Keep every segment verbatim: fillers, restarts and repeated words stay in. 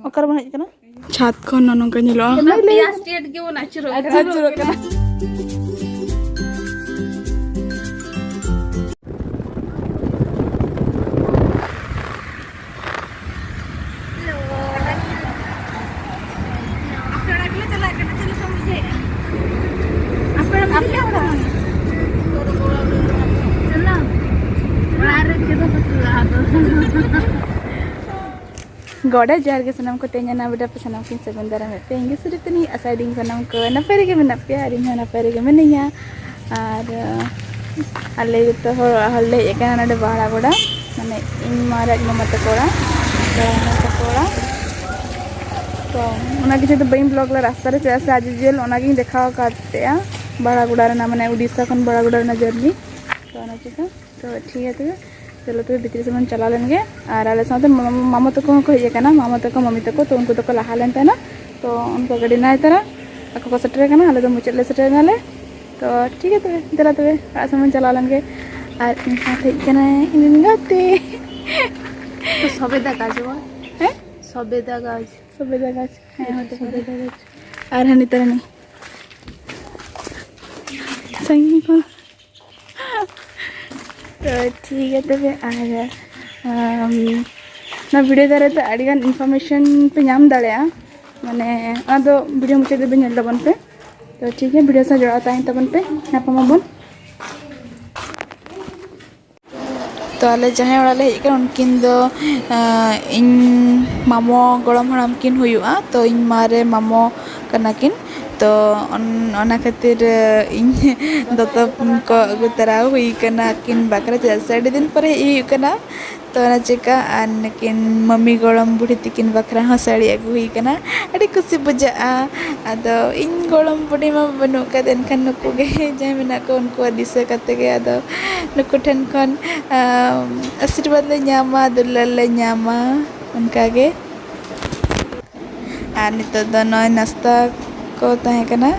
ᱚᱠᱟᱨᱮ ᱵᱚᱱ ᱦᱮᱡ ᱟᱠᱟᱱᱟ? ᱪᱷᱟᱫᱽ ᱠᱷᱚᱱ ᱱᱚᱜᱼᱚ ᱱᱚᱝᱠᱟ ᱧᱮᱞᱚᱜᱼᱟ᱾ ᱯᱮᱭᱟ ᱥᱴᱮᱴ ᱜᱮᱵᱚᱱ ᱟᱹᱪᱩᱨᱚᱜ ᱠᱟᱱᱟ᱾ ᱟᱹᱪᱩᱨᱚᱜ ᱠᱟᱱᱟ᱾ ᱟᱯᱮ ᱚᱲᱟᱜ ᱜᱮᱞᱮ ᱪᱟᱞᱟᱜ ᱠᱟᱱᱟ, ᱪᱮᱫ ᱞᱮᱠᱟ ᱵᱩᱡᱷᱟᱹᱣᱮᱫᱼᱟ? ᱟᱯᱮ ᱚᱲᱟᱜ ᱟᱯᱮ ᱚᱲᱟᱜ? ᱪᱟᱞᱟᱜ? ᱚᱲᱟᱜ ᱨᱮ ᱪᱮᱫ ᱦᱚᱸ ᱵᱟᱹᱪᱩᱜᱼᱟ ᱟᱫᱚ᱾ ᱜᱚᱰᱟ ᱡᱚᱦᱟᱨ ᱜᱮ ᱥᱟᱱᱟᱢ ᱠᱚ, ᱛᱮᱦᱮᱧ ᱟᱱᱟ ᱵᱮᱰᱟ ᱯᱮ ᱥᱟᱱᱟᱢ ᱠᱤᱱ ᱥᱟᱹᱜᱩᱱ ᱫᱟᱨᱟᱢᱮᱫ ᱯᱮ᱾ ᱤᱧ ᱜᱮ ᱥᱩᱨᱤ ᱛᱟᱹᱱᱤ, ᱟᱥᱟᱭᱮᱫᱟᱹᱧ ᱥᱟᱱᱟᱢ ᱠᱚ ᱱᱟᱯᱟᱭ ᱨᱮᱜᱮ ᱢᱮᱱᱟᱜ ᱯᱮᱭᱟ ᱟᱨ ᱤᱧ ᱦᱚᱸ ᱱᱟᱯᱟᱭ ᱨᱮᱜᱮ ᱢᱤᱱᱟᱹᱧᱟ᱾ ᱟᱨ ᱟᱞᱮ ᱡᱚᱛᱚ ᱦᱚᱲ ᱚᱲᱟᱜ ᱦᱚᱲ ᱞᱮ ᱦᱮᱡ ᱟᱠᱟᱱᱟ ᱱᱚᱰᱮ ᱵᱟᱦᱲᱟ ᱜᱚᱰᱟ, ᱢᱟᱱᱮ ᱤᱧ ᱢᱟᱨᱟᱝ ᱢᱟᱢᱟ ᱛᱟᱠᱚ ᱚᱲᱟᱜ᱾ ᱛᱚ ᱢᱟᱢᱟ ᱛᱟᱠᱚ ᱚᱲᱟᱜ, ᱛᱚ ᱚᱱᱟ ᱠᱤᱪᱷᱩ ᱫᱚ ᱵᱟᱹᱧ ᱵᱞᱚᱜ ᱞᱮᱫᱟ ᱨᱟᱥᱛᱟ ᱨᱮ, ᱪᱮᱫᱟᱜ ᱥᱮ ᱟᱡ ᱡᱮᱞ ᱚᱱᱟᱜᱤᱧ ᱫᱮᱠᱷᱟᱣ ᱟᱠᱟᱫ ᱛᱟᱦᱮᱸᱜᱼᱟ, ᱵᱟᱦᱲᱟ ᱜᱚᱰᱟ ᱨᱮᱱᱟᱜ, ᱢᱟᱱᱮ ᱩᱰᱤᱥᱟ ᱠᱷᱚᱱ ᱵᱟᱦᱲᱟ ᱜᱚᱰᱟ ᱨᱮᱱᱟᱜ ᱡᱟᱨᱱᱤ᱾ ᱛᱚ ᱚᱱᱟ ᱪᱤᱠᱟᱹ, ᱛᱚ ᱴᱷᱤᱠ ᱜᱮᱭᱟ ᱛᱚᱵᱮ, ᱪᱚᱞᱚ ᱛᱚᱵᱮ ᱵᱷᱤᱛᱨᱤ ᱥᱮᱫ ᱵᱚᱱ ᱪᱟᱞᱟᱣ ᱞᱮᱱ ᱜᱮ᱾ ᱟᱨ ᱟᱞᱮ ᱥᱟᱶᱛᱮ ᱢᱟᱢᱟ, ᱢᱟᱢᱟ ᱛᱟᱠᱚ ᱦᱚᱸᱠᱚ ᱦᱮᱡ ᱟᱠᱟᱱᱟ, ᱢᱟᱢᱟ ᱛᱟᱠᱚ, ᱢᱟᱢᱤ ᱛᱟᱠᱚ, ᱛᱚ ᱩᱱᱠᱩ ᱫᱚᱠᱚ ᱞᱟᱦᱟ ᱞᱮᱱ ᱛᱟᱦᱮᱱᱟ᱾ ᱛᱚ ᱩᱱᱠᱩ ᱜᱟᱹᱰᱤ ᱱᱟᱭ ᱛᱟᱨᱟ ᱟᱠᱚ ᱠᱚ ᱥᱮᱴᱮᱨ ᱟᱠᱟᱱᱟ, ᱟᱞᱮ ᱫᱚ ᱢᱩᱪᱟᱹᱫ ᱞᱮ ᱥᱮᱴᱮᱨ ᱮᱱᱟᱞᱮ᱾ ᱛᱚ ᱴᱷᱤᱠ ᱜᱮᱭᱟ ᱛᱚᱵᱮ, ᱫᱮᱞᱟ ᱛᱚᱵᱮ ᱚᱲᱟᱜ ᱥᱮᱱ ᱵᱚᱱ ᱪᱟᱞᱟᱣ ᱞᱮᱱ ᱜᱮ᱾ ᱟᱨ ᱤᱧ ᱥᱟᱶᱛᱮ ᱦᱮᱡ ᱠᱟᱱᱟᱭ ᱤᱧ ᱨᱮᱱ ᱜᱟᱛᱮ᱾ ᱛᱚ ᱥᱚᱵᱮᱫᱟ ᱜᱟᱡᱽ ᱵᱟᱝ? ᱦᱮᱸ? ᱥᱚᱵᱮᱫᱟ ᱜᱟᱡᱽ᱾ ᱥᱚᱵᱮᱫᱟ ᱜᱟᱡᱽ᱾ ᱦᱮᱸ, ᱦᱮᱸ, ᱦᱳᱭ ᱛᱚ, ᱥᱚᱵᱮᱫᱟ ᱜᱟᱡᱽ᱾ ᱟᱨ ᱦᱟᱹᱱᱤ ᱛᱟᱨᱟᱱᱤ᱾ ᱥᱟᱺᱜᱤᱧ ᱠᱷᱚᱱ᱾ ᱛᱚ ᱴᱷᱤᱠ ᱜᱮᱭᱟ ᱛᱚᱵᱮ, ᱟᱨ, ᱟᱢ, ᱱᱚᱣᱟ ᱵᱷᱤᱰᱤᱭᱳ ᱫᱟᱨᱟᱭ ᱛᱮ ᱟᱹᱰᱤᱜᱟᱱ ᱤᱱᱯᱷᱚᱨᱢᱮᱥᱚᱱ ᱯᱮ ᱧᱟᱢ ᱫᱟᱲᱮᱭᱟᱜᱼᱟ, ᱢᱟᱱᱮ ᱚᱱᱟ ᱫᱚ ᱵᱷᱤᱰᱤᱭᱳ ᱢᱩᱪᱟᱹᱫ ᱫᱷᱟᱹᱵᱤᱡ ᱧᱮᱞ ᱛᱟᱵᱚᱱ ᱯᱮ᱾ ᱛᱚ ᱴᱷᱤᱠ ᱜᱮᱭᱟ, ᱵᱷᱤᱰᱤᱭᱳ ᱥᱟᱶ ᱡᱚᱲᱟᱣ ᱛᱟᱦᱮᱱ ᱛᱟᱵᱚᱱ ᱯᱮ, ᱧᱟᱯᱟᱢ ᱟᱵᱚᱱ᱾ ᱛᱚ ᱟᱞᱮ ᱡᱟᱦᱟᱸᱭ ᱚᱲᱟᱜ ᱞᱮ ᱦᱮᱡ ᱟᱠᱟᱱᱟ, ᱩᱱᱠᱤᱱ ᱫᱚ, ᱟᱸ, ᱤᱧ ᱢᱟᱢᱚ ᱜᱚᱲᱚᱢ ᱦᱟᱲᱟᱢ ᱠᱤᱱ ᱦᱩᱭᱩᱜᱼᱟ, ᱛᱚ ᱤᱧ ᱢᱟ ᱨᱮ ᱢᱟᱢᱚ ᱠᱟᱱᱟ ᱠᱤᱱ᱾ ᱛᱚ ᱚᱱ-, ᱚᱱᱟ ᱠᱷᱟᱹᱛᱤᱨ, ᱤᱧ ᱫᱚᱛᱚ ᱠᱚ ᱟᱹᱜᱩ ᱛᱟᱨᱟ ᱦᱩᱭ ᱠᱟᱱᱟ ᱟᱹᱠᱤᱱ ᱵᱟᱠᱷᱨᱟ, ᱪᱮᱫᱟᱜ ᱥᱮ ᱟᱹᱰᱤ ᱫᱤᱱ ᱯᱚᱨᱮ ᱦᱮᱡ ᱦᱩᱭᱩᱜ ᱠᱟᱱᱟ᱾ ᱛᱚ ᱚᱱᱟ ᱪᱮᱠᱟ ᱟᱨ ᱱᱩᱠᱤᱱ ᱢᱟᱹᱢᱤ ᱜᱚᱲᱚᱢ ᱵᱩᱰᱷᱤ ᱛᱤᱠᱤᱱ ᱵᱟᱠᱷᱨᱟ ᱦᱚᱸ ᱥᱟᱹᱲᱤ ᱟᱹᱜᱩ ᱦᱩᱭ ᱠᱟᱱᱟ᱾ ᱟᱹᱰᱤ ᱠᱩᱥᱤ ᱵᱩᱡᱷᱟᱹᱜᱼᱟ᱾ ᱟᱫᱚ ᱤᱧ ᱜᱚᱲᱚᱢ ᱵᱩᱰᱷᱤ ᱢᱟ ᱵᱟᱹᱱᱩᱜ ᱠᱟᱫ, ᱮᱱᱠᱷᱟᱱ ᱱᱩᱠᱩ ᱜᱮ ᱡᱟᱦᱟᱸᱭ ᱢᱮᱱᱟᱜ ᱠᱚ ᱩᱱᱠᱩᱣᱟᱜ ᱫᱤᱥᱟᱹ ᱠᱟᱛᱮ ᱜᱮ ᱟᱫᱚ ᱱᱩᱠᱩ ᱴᱷᱮᱱ ᱠᱷᱚᱱ, ᱟᱢ, ᱟᱥᱤᱨᱵᱟᱫᱽ ᱞᱮ ᱧᱟᱢᱟ, ᱫᱩᱞᱟᱹᱲ ᱞᱮ ᱧᱟᱢᱟ, ᱚᱱᱠᱟ ᱜᱮ᱾ ᱟᱨ ᱱᱤᱛᱚᱜ ᱫᱚ ᱱᱚᱜᱼᱚᱭ ᱱᱟᱥᱛᱟ ᱠᱚ ᱛᱟᱦᱮᱸ ᱠᱟᱱᱟ,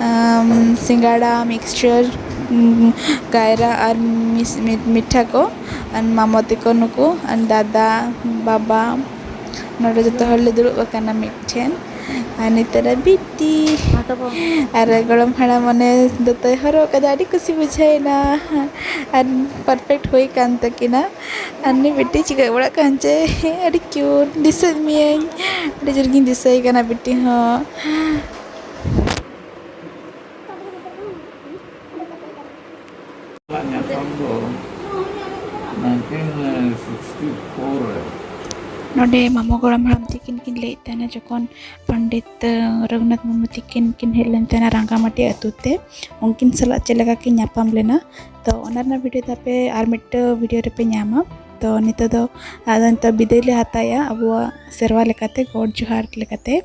ᱟᱢ, ᱥᱤᱸᱜᱟᱲᱟ, ᱢᱤᱠᱥᱪᱟᱨ, ᱩᱸ, ᱠᱟᱭᱨᱟ ᱟᱨ ᱢᱤᱥ-, ᱢᱤ-, ᱢᱤᱴᱷᱟ ᱠᱚ, ᱟᱨ ᱢᱟᱢᱚ ᱛᱟᱠᱚ ᱱᱩᱠᱩ, ᱟᱨ ᱫᱟᱫᱟ, ᱵᱟᱵᱟ, ᱱᱚᱰᱮ ᱡᱚᱛᱚ ᱦᱚᱲ ᱞᱮ ᱫᱩᱲᱩᱵ ᱟᱠᱟᱱᱟ ᱢᱤᱫᱴᱷᱮᱱ᱾ ᱟᱨ ᱱᱤᱛᱚᱜ ᱫᱚ ᱵᱤᱴᱤ ᱟᱨ ᱜᱚᱲᱚᱢ ᱦᱟᱲᱟᱢ ᱚᱱᱮ ᱫᱚᱛᱚᱭ ᱦᱚᱨᱚᱜ ᱠᱟᱫᱟ, ᱟᱹᱰᱤ ᱠᱩᱥᱤ ᱵᱩᱡᱷᱟᱹᱣ ᱮᱱᱟ᱾ ᱟᱨ perfect ᱦᱩᱭ ᱠᱟᱱ ᱛᱟᱹᱠᱤᱱᱟ᱾ ᱟᱨ ᱱᱩᱭ ᱵᱤᱴᱤ ᱪᱤᱠᱟᱹ ᱚᱲᱟᱜ ᱠᱟᱱ ᱪᱮ? ᱟᱹᱰᱤ cute, ᱫᱤᱥᱟᱹᱭᱮᱫ ᱢᱤᱭᱟᱹᱧ, ᱟᱹᱰᱤ ᱡᱳᱨ ᱜᱤᱧ ᱫᱤᱥᱟᱹᱭ ᱠᱟᱱᱟ ᱵᱤᱴᱤ ᱦᱚᱸ᱾ ᱧᱟᱯᱟᱢ ᱫᱚ nineteen sixty-four ᱨᱮ᱾ ᱱᱚᱰᱮ ᱢᱟᱢᱚ ᱜᱚᱲᱚᱢ ᱦᱟᱲᱟᱢ ᱛᱤᱠᱤᱱ ᱠᱤᱱ ᱞᱟᱹᱭᱮᱫ ᱛᱟᱦᱮᱱᱟ, ᱡᱚᱠᱷᱚᱱ ᱯᱚᱱᱰᱤᱛ ᱨᱚᱜᱷᱩᱱᱟᱛᱷ ᱢᱩᱨᱢᱩ ᱛᱤᱠᱤᱱ ᱠᱤᱱ ᱦᱮᱡ ᱞᱮᱱ ᱛᱟᱦᱮᱱᱟ ᱨᱟᱝᱜᱟᱢᱟᱴᱤ ᱟᱹᱛᱩ ᱛᱮ, ᱩᱱᱠᱤᱱ ᱥᱟᱞᱟᱜ ᱪᱮᱫ ᱞᱮᱠᱟ ᱠᱤᱱ ᱧᱟᱯᱟᱢ ᱞᱮᱱᱟ᱾ ᱛᱚ, ᱚᱱᱟ ᱨᱮᱱᱟᱜ video ᱫᱚ ᱟᱯᱮ ᱟᱨ ᱢᱤᱫᱴᱟᱝ video ᱨᱮᱯᱮ ᱧᱟᱢᱟ᱾ ᱛᱚ, ᱱᱤᱛᱚᱜ ᱫᱚ ᱟᱫᱚ ᱱᱤᱛᱚᱜ ᱵᱤᱫᱟᱹᱭ ᱞᱮ ᱦᱟᱛᱟᱣᱟ ᱟᱵᱚᱣᱟᱜ ᱥᱮᱨᱣᱟ ᱞᱮᱠᱟᱛᱮ, ᱜᱚᱰ ᱡᱚᱦᱟᱨ ᱞᱮᱠᱟᱛᱮ᱾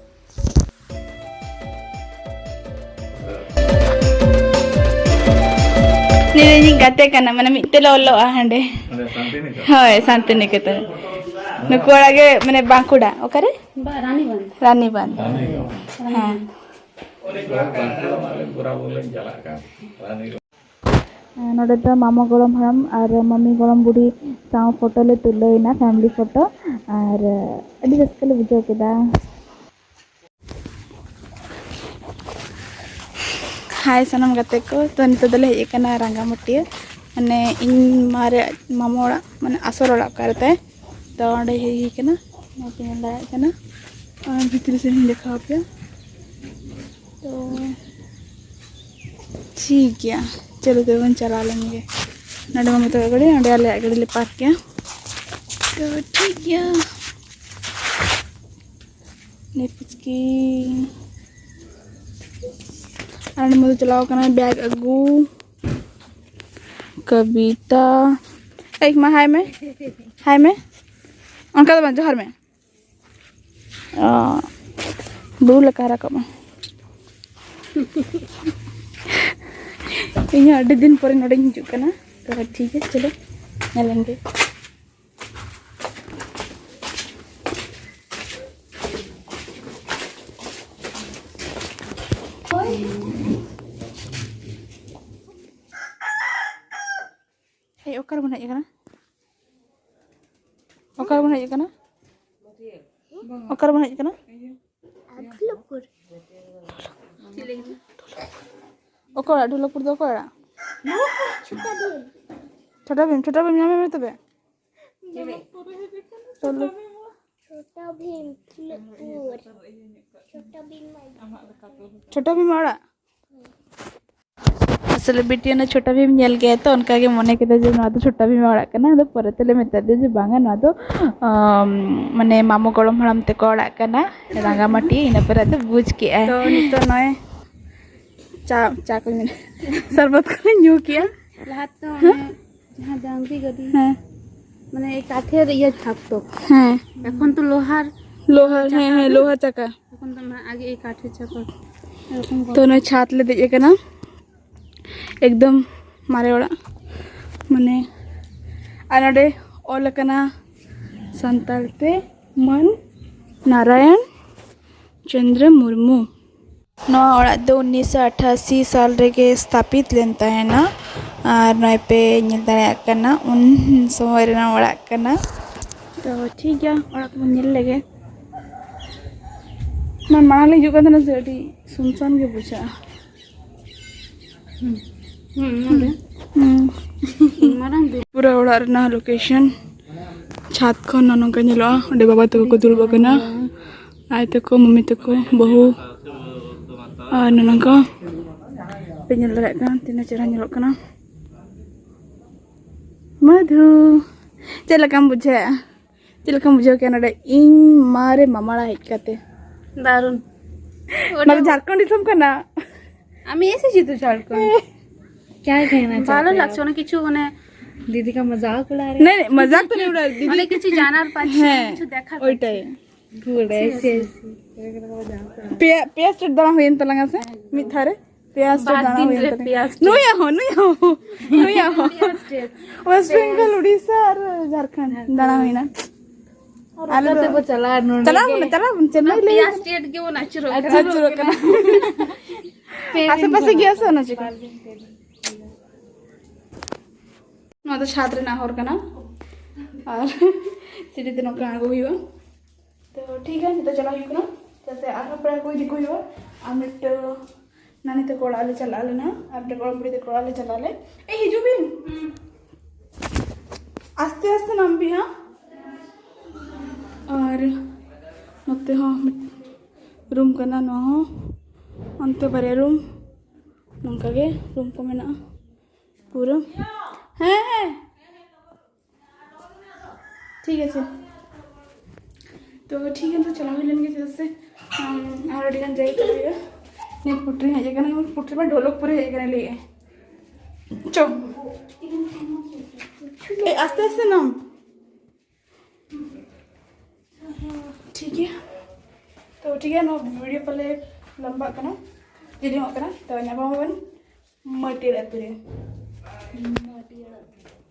ᱱᱩᱭ ᱫᱚ ᱤᱧᱤᱡ ᱜᱟᱛᱮ ᱠᱟᱱᱟ, ᱢᱟᱱᱮ ᱢᱤᱫ ᱛᱮᱞᱮ ᱚᱞᱚᱜᱼᱟ ᱦᱟᱸᱰᱮ᱾ ᱚᱸᱰᱮ ᱥᱟᱱᱛᱤᱱᱤᱠᱮᱛᱚᱱ᱾ ᱦᱳᱭ, ᱥᱟᱱᱛᱤᱱᱤᱠᱮᱛᱚᱱ᱾ ᱱᱩᱠᱩ ᱚᱲᱟᱜ ᱜᱮ ᱢᱟᱱᱮ ᱵᱟᱸᱠᱩᱲᱟ᱾ ᱚᱠᱟᱨᱮ? ᱵᱟ-, ᱨᱟᱱᱤᱵᱟᱸᱫᱷ᱾ ᱨᱟᱱᱤᱵᱟᱸᱫᱷ᱾ ᱨᱟᱱᱤᱵᱟᱸᱫᱷ᱾ ᱦᱮᱸ᱾ ᱵᱟᱸᱠᱩᱲᱟ ᱢᱟ ᱟᱞᱮ ᱵᱚᱨᱟᱵᱚᱨ ᱞᱮ ᱪᱟᱞᱟᱜ ᱠᱟᱱ᱾ ᱨᱟᱱᱤᱵᱟᱸᱫᱷ᱾ ᱱᱚᱰᱮ ᱫᱚ ᱢᱟᱢᱚ ᱜᱚᱲᱚᱢ ᱦᱟᱲᱟᱢ ᱟᱨ ᱢᱟᱢᱤ ᱜᱚᱲᱚᱢ ᱵᱩᱰᱷᱤ ᱥᱟᱶ photo ᱞᱮ ᱛᱩᱞᱟᱹᱣ ᱮᱱᱟ, family photo, ᱟᱨ ᱟᱹᱰᱤ ᱨᱟᱹᱥᱠᱟᱹ ᱞᱮ ᱵᱩᱡᱷᱟᱹᱣ ᱠᱮᱫᱟ᱾ Hi ᱥᱟᱱᱟᱢ ᱜᱟᱛᱮ ᱠᱚ, ᱛᱚ ᱱᱤᱛᱚᱜ ᱫᱚᱞᱮ ᱦᱮᱡ ᱟᱠᱟᱱᱟ ᱨᱟᱸᱜᱟᱢᱟᱹᱴᱤᱭᱟᱹ, ᱢᱟᱱᱮ ᱤᱧ ᱢᱟ ᱨᱮ ᱢᱟᱢᱚ ᱚᱲᱟᱜ, ᱢᱟᱱᱮ ᱟᱥᱚᱞ ᱚᱲᱟᱜ ᱚᱠᱟ ᱨᱮ ᱛᱟᱭ, ᱛᱚ ᱚᱸᱰᱮ ᱦᱮᱡ ᱦᱩᱭ ᱟᱠᱟᱱᱟ, ᱱᱚᱣᱟ ᱯᱮ ᱧᱮᱞ ᱫᱟᱲᱮᱭᱟᱜ ᱠᱟᱱᱟ᱾ ᱟᱨ ᱵᱷᱤᱛᱨᱤ ᱥᱮᱫ ᱤᱧ ᱫᱮᱠᱷᱟᱣ ᱟᱯᱮᱭᱟ᱾ ᱛᱚ ᱴᱷᱤᱠ ᱜᱮᱭᱟ, ᱪᱚᱞᱚ ᱛᱚᱵᱮ ᱵᱚᱱ ᱪᱟᱞᱟᱣ ᱞᱮᱱ ᱜᱮ᱾ ᱱᱚᱰᱮ ᱢᱟᱢᱚ ᱛᱟᱠᱚ ᱜᱟᱹᱰᱤ, ᱚᱸᱰᱮ ᱟᱞᱮᱭᱟᱜ ᱜᱟᱹᱰᱤ ᱞᱮ park ᱠᱮᱭᱟ᱾ ᱛᱚ ᱴᱷᱤᱠ ᱜᱮᱭᱟ᱾ ᱱᱮ ᱯᱩᱪᱠᱤ᱾ ᱟᱨ ᱱᱚᱰᱮ ᱢᱟᱢᱚ ᱪᱟᱞᱟᱣ ᱠᱟᱱᱟᱭ bag ᱟᱹᱜᱩ᱾ ᱠᱚᱵᱤᱛᱟ᱾ ᱮᱭ ᱢᱟ, hi ᱢᱮ᱾ Hi ᱢᱮ᱾ ᱚᱱᱠᱟ ᱫᱚ ᱵᱟᱝ, ᱡᱚᱦᱟᱨ ᱢᱮ᱾ ᱚ, ᱵᱩᱨᱩ ᱞᱮᱠᱟ ᱨᱟᱠᱟᱵᱼᱟ᱾ ᱤᱧ ᱦᱚᱸ ᱟᱹᱰᱤ ᱫᱤᱱ ᱯᱚᱨᱮ ᱱᱚᱰᱮᱧ ᱦᱤᱡᱩᱜ ᱠᱟᱱᱟ᱾ ᱛᱚ ᱴᱷᱤᱠ ᱜᱮᱭᱟ, ᱪᱚᱞᱚ ᱧᱮᱞ ᱞᱮᱱ ᱜᱮ᱾ ᱚᱠᱟ ᱨᱮᱵᱚᱱ ᱦᱮᱡ ᱟᱠᱟᱱᱟ? ᱚᱠᱟ ᱨᱮᱵᱚᱱ ᱦᱮᱡ ᱟᱠᱟᱱᱟ? ᱚᱠᱟ ᱨᱮᱵᱚᱱ ᱦᱮᱡ ᱟᱠᱟᱱᱟ? ᱟᱫᱷᱩᱞᱟᱯᱩᱨ᱾ ᱚᱠᱚᱭ ᱚᱲᱟᱜ? ᱰᱷᱩᱞᱟᱯᱩᱨ ᱫᱚ ᱚᱠᱚᱭ ᱚᱲᱟᱜ? ᱪᱷᱳᱴᱟ ᱵᱷᱤᱢ᱾ ᱪᱷᱳᱴᱟ ᱵᱷᱤᱢ, ᱪᱷᱳᱴᱟ ᱵᱷᱤᱢ ᱧᱟᱢᱮ ᱢᱮ ᱛᱚᱵᱮ᱾ ᱪᱮᱞᱮ? ᱛᱚᱞᱮ᱾ ᱪᱷᱳᱴᱟ ᱵᱷᱤᱢ, ᱰᱷᱩᱞᱟᱯᱩᱨ᱾ ᱪᱷᱳᱴᱟ ᱵᱷᱤᱢ᱾ ᱪᱷᱳᱴᱟ ᱵᱷᱤᱢ ᱚᱲᱟᱜ? ᱟᱥᱚᱞᱮ ᱵᱤᱴᱤ ᱚᱱᱟ ᱪᱷᱳᱴᱟ ᱵᱷᱤᱢ ᱧᱮᱞ ᱠᱮᱫᱟ ᱛᱚ, ᱚᱱᱠᱟ ᱜᱮ ᱢᱚᱱᱮ ᱠᱮᱫᱟ ᱡᱮ ᱱᱚᱣᱟ ᱫᱚ ᱪᱷᱳᱴᱟ ᱵᱷᱤᱢ ᱚᱲᱟᱜ ᱠᱟᱱᱟ᱾ ᱟᱫᱚ ᱯᱚᱨᱮ ᱛᱮᱞᱮ ᱢᱮᱛᱟ ᱫᱮᱭᱟ ᱡᱮ ᱵᱟᱝᱟ, ᱱᱚᱣᱟ ᱫᱚ, ᱟᱢ, ᱢᱟᱱᱮ ᱢᱟᱢᱚ ᱜᱚᱲᱚᱢ ᱦᱟᱲᱟᱢ ᱛᱟᱠᱚ ᱚᱲᱟᱜ ᱠᱟᱱᱟ, ᱨᱟᱸᱜᱟᱢᱟᱴᱤ᱾ ᱤᱱᱟᱹ ᱯᱚᱨᱮ ᱟᱫᱚ ᱵᱩᱡᱽ ᱠᱮᱜᱼᱟᱭ᱾ ᱛᱚ ᱱᱤᱛᱚᱜ ᱱᱚᱜᱼᱚᱭ ᱪᱟ, ᱪᱟ ᱠᱚᱧ ᱢᱮᱱᱟ, ᱥᱚᱨᱵᱚᱛ ᱠᱚᱞᱮ ᱧᱩ ᱠᱮᱜᱼᱟ᱾ ᱞᱟᱦᱟ ᱛᱮᱫᱚ ᱚᱱᱮ ᱡᱟᱦᱟᱸ ᱰᱟᱝᱨᱤ ᱜᱟᱹᱰᱤ, ᱦᱮᱸ᱾ ᱢᱟᱱᱮ ᱠᱟᱴᱷᱮᱨ ᱤᱭᱟᱹ ᱪᱷᱟᱯ ᱛᱚ᱾ ᱦᱮᱸ᱾ ᱮᱠᱷᱚᱱ ᱛᱚ ᱞᱳᱦᱟᱨ᱾ ᱞᱳᱦᱟᱨ, ᱦᱮᱸ, ᱦᱮᱸ, ᱞᱳᱦᱟᱨ ᱪᱟᱠᱟ᱾ ᱮᱠᱷᱚᱱ ᱫᱚ ᱢᱟ ᱟᱜᱮ ᱮᱭ ᱠᱟᱴᱷᱮᱨ ᱪᱷᱟᱯ᱾ ᱮᱨᱚᱠᱚᱢ ᱛᱚ ᱱᱚᱜᱼᱚᱭ ᱪᱷᱟᱫᱽ ᱞᱮ ᱫᱮᱡ ᱟᱠᱟᱱᱟ, ᱮᱠᱫᱚᱢ ᱢᱟᱨᱮ ᱚᱲᱟᱜ, ᱢᱟᱱᱮ, ᱟᱨ ᱱᱚᱰᱮ ᱚᱞ ᱟᱠᱟᱱᱟ ᱥᱟᱱᱛᱟᱲ ᱛᱮ, ᱢᱟᱹᱱ ᱱᱟᱨᱟᱭᱚᱱ ᱪᱚᱱᱫᱨᱚ ᱢᱩᱨᱢᱩ᱾ ᱱᱚᱣᱟ ᱚᱲᱟᱜ ᱫᱚ ᱩᱱᱤᱥᱥᱚ ᱟᱴᱷᱟᱥᱤ ᱥᱟᱞ ᱨᱮᱜᱮ ᱥᱛᱷᱟᱯᱤᱛ ᱞᱮᱱ ᱛᱟᱦᱮᱱᱟ᱾ ᱟᱨ ᱱᱚᱜᱼᱚᱭ ᱯᱮ ᱧᱮᱞ ᱫᱟᱲᱮᱭᱟᱜ ᱠᱟᱱᱟ, ᱩᱱ ᱥᱚᱢᱚᱭ ᱨᱮᱱᱟᱜ ᱚᱲᱟᱜ ᱠᱟᱱᱟ᱾ ᱛᱚ ᱴᱷᱤᱠ ᱜᱮᱭᱟ, ᱚᱲᱟᱜ ᱠᱚᱵᱚᱱ ᱧᱮᱞ ᱞᱮᱜᱮ᱾ ᱢᱟ-, ᱢᱟᱲᱟᱝ ᱞᱮ ᱦᱤᱡᱩᱜ ᱠᱟᱱ ᱛᱟᱦᱮᱱᱟ ᱥᱮ, ᱟᱹᱰᱤ ᱥᱩᱱᱥᱟᱱ ᱜᱮ ᱵᱩᱡᱷᱟᱹᱜᱼᱟ᱾ ᱦᱩᱸ, ᱱᱚᱰᱮ᱾ ᱦᱩᱸ᱾ ᱢᱟᱨᱟᱝ ᱫᱩ- ᱯᱩᱨᱟᱹ ᱚᱲᱟᱜ ᱨᱮᱱᱟᱜ ᱞᱳᱠᱮᱥᱚᱱ ᱪᱷᱟᱫᱽ ᱠᱷᱚᱱ ᱱᱚᱜᱼᱚ ᱱᱚᱝᱠᱟ ᱧᱮᱞᱚᱜᱼᱟ᱾ ᱚᱸᱰᱮ ᱵᱟᱵᱟ ᱛᱟᱠᱚ ᱠᱚ ᱫᱩᱲᱩᱵ ᱟᱠᱟᱱᱟ, ᱟᱭ ᱛᱟᱠᱚ, ᱢᱟᱢᱤ ᱛᱟᱠᱚ, ᱵᱟᱹᱦᱩ, ᱟᱨ ᱱᱚᱜᱼᱚ ᱱᱚᱝᱠᱟ ᱯᱮ ᱧᱮᱞ ᱫᱟᱲᱮᱭᱟᱜ ᱠᱟᱱᱟ, ᱛᱤᱱᱟᱹᱜ ᱪᱮᱦᱨᱟ ᱧᱮᱞᱚᱜ ᱠᱟᱱᱟ᱾ ᱢᱚᱫᱷᱩ, ᱪᱮᱫ ᱞᱮᱠᱟᱢ ᱵᱩᱡᱷᱟᱹᱣᱮᱫᱼᱟ? ᱪᱮᱫ ᱞᱮᱠᱟᱢ ᱵᱩᱡᱷᱟᱹᱣ ᱠᱮᱫᱼᱟ ᱱᱚᱰᱮ ᱤᱧ ᱢᱟᱨᱮ ᱢᱟᱢᱟᱲᱟ ᱦᱮᱡ ᱠᱟᱛᱮ? দারুণ। ওটা ঝাড়খণ্ড দিতাম কেন? আমি এসেছি তো ঝাড়খণ্ড। क्या कहना ভালো চাইতে লাগছে, অনেক কিছু মানে दीदी का मजाक उड़ा रहे नहीं, नहीं, मजाक तो नहीं उड़ा रही दीदी। অনেক কিছু জানার পাচ্ছি, হ্যাঁ, কিছু দেখার পাচ্ছি। ওইটাই। ঘুরে এসে। পেঁয়াজ, পেঁয়াজ স্টেট দাঁড়া হয়ে তালাঙ্গা আছে মিথারে। পেঁয়াজ স্টেট দাঁড়া হয়ে তালাঙ্গা। পেঁয়াজ স্টেট। নুয়া হো, নুয়া হো, নুয়া হো। পেঁয়াজ স্টেট। ওয়েস্ট বেঙ্গল, উড়িষ্যা আর ঝাড়খণ্ড দাঁড়া হয়ে না। ᱟᱨ ᱟᱞᱮ ᱚᱱᱠᱟ ᱫᱚ ᱛᱮᱵᱚ ᱪᱟᱞᱟᱜᱼᱟ, ᱱᱚᱰᱮ ᱪᱟᱞᱟᱜ ᱜᱮ᱾ ᱟᱵᱚᱱ, ᱪᱟᱞᱟᱜ ᱟᱵᱚᱱ, ᱪᱮᱱᱱᱟᱭ ᱞᱟᱹᱭ ᱯᱮᱭᱟ ᱠᱟᱱᱟ᱾ ᱥᱴᱮᱴ ᱜᱮᱵᱚᱱ ᱟᱹᱪᱩᱨᱚᱜ ᱠᱟᱱᱟ᱾ ᱟᱹᱪᱩᱨᱚᱜ ᱠᱟᱱᱟ᱾ ᱯᱮ ᱟᱥᱮ ᱫᱤᱱ ᱯᱟᱥᱮ ᱠᱷᱚᱱ᱾ ᱜᱮᱭᱟ ᱥᱮ ᱚᱱᱟ ᱪᱤᱠᱟᱹ? ᱱᱚᱣᱟ ᱫᱚ ᱪᱷᱟᱫᱽ ᱨᱮᱱᱟᱜ ᱦᱚᱨ ᱠᱟᱱᱟ᱾ ᱟᱨ ᱥᱤᱲᱤ ᱛᱮ ᱱᱚᱝᱠᱟ ᱟᱬᱜᱚ ᱦᱩᱭᱩᱜᱼᱟ᱾ ᱛᱚ ᱴᱷᱤᱠ ᱜᱮᱭᱟ, ᱱᱤᱛᱚᱜ ᱪᱟᱞᱟᱜ ᱦᱩᱭᱩᱜ ᱠᱟᱱᱟ᱾ ᱪᱮᱫᱟᱜ ᱥᱮ ᱟᱨᱦᱚᱸ ᱯᱮᱲᱟ ᱠᱚ ᱤᱫᱤ ᱠᱚ ᱦᱩᱭᱩᱜᱼᱟ᱾ ᱟᱨ ᱢᱤᱫᱴᱟᱝ ᱱᱟᱱᱤ ᱛᱟᱠᱚ ᱚᱲᱟᱜ ᱞᱮ ᱪᱟᱞᱟᱜ ᱟᱞᱮ ᱱᱟᱦᱟᱜ, ᱟᱨ ᱢᱤᱫᱴᱟᱝ ᱜᱚᱲᱚᱢ ᱵᱩᱲᱦᱤ ᱛᱟᱠᱚ ᱚᱲᱟᱜ ᱞᱮ ᱪᱟᱞᱟᱜ ᱟᱞᱮ᱾ ᱮᱭ, ᱦᱤᱡᱩᱜ ᱵᱤᱱ᱾ ᱟᱥᱛᱮ ᱟᱥᱛᱮ ᱱᱟᱢ ᱵᱤᱱ, ᱦᱟᱸ? ᱟᱨ ᱱᱚᱛᱮ ᱦᱚᱸ ᱨᱩᱢ ᱠᱟᱱᱟ, ᱱᱚᱣᱟ ᱦᱚᱸ᱾ ᱚᱱᱛᱮ ᱵᱟᱨᱭᱟ ᱨᱩᱢ, ᱱᱚᱝᱠᱟ ᱜᱮ ᱨᱩᱢ ᱠᱚ ᱢᱮᱱᱟᱜᱼᱟ ᱯᱩᱨᱟᱹ᱾ ᱦᱮᱸ, ᱦᱮᱸ, ᱴᱷᱤᱠ ᱟᱪᱷᱮ᱾ ᱛᱚ ᱴᱷᱤᱠ ᱜᱮᱭᱟ, ᱛᱚ ᱪᱟᱞᱟᱣ ᱦᱩᱭ ᱞᱮᱱ ᱜᱮ, ᱪᱮᱫᱟᱜ ᱥᱮ ᱟᱨ ᱟᱹᱰᱤ ᱜᱟᱱ ᱡᱟᱭᱜᱟ ᱪᱟᱞᱟᱣ ᱦᱩᱭᱩᱜᱼᱟ᱾ ᱱᱤᱛ ᱯᱩᱴᱨᱤ ᱦᱮᱡ ᱟᱠᱟᱱᱟ, ᱯᱩᱴᱨᱤ ᱢᱟ ᱰᱷᱚᱞᱚᱠᱯᱩᱨ ᱦᱮᱡ ᱟᱠᱟᱱᱟ ᱞᱟᱹᱭᱮᱫᱼᱟᱭ᱾ ᱪᱚ, ᱮ, ᱟᱥᱛᱮ ᱟᱥᱛᱮ ᱱᱟᱢ᱾ ᱴᱷᱤᱠ ᱜᱮᱭᱟ, ᱛᱚ ᱴᱷᱤᱠ ᱜᱮᱭᱟ, ᱱᱚᱣᱟ ᱵᱷᱤᱰᱤᱭᱳ ᱯᱟᱞᱮ ᱞᱟᱢᱵᱟᱜ ᱠᱟᱱᱟ, ᱡᱤᱞᱤᱧᱚᱜ ᱠᱟᱱᱟ, ᱛᱚ ᱧᱟᱯᱟᱢ ᱟᱵᱚᱱ ᱢᱟᱹᱴᱤᱭᱟᱹᱲ ᱟᱹᱛᱩ ᱨᱮ᱾ ᱢᱟᱹᱴᱤᱭᱟᱹᱲ ᱟᱹᱛᱩ ᱨᱮ᱾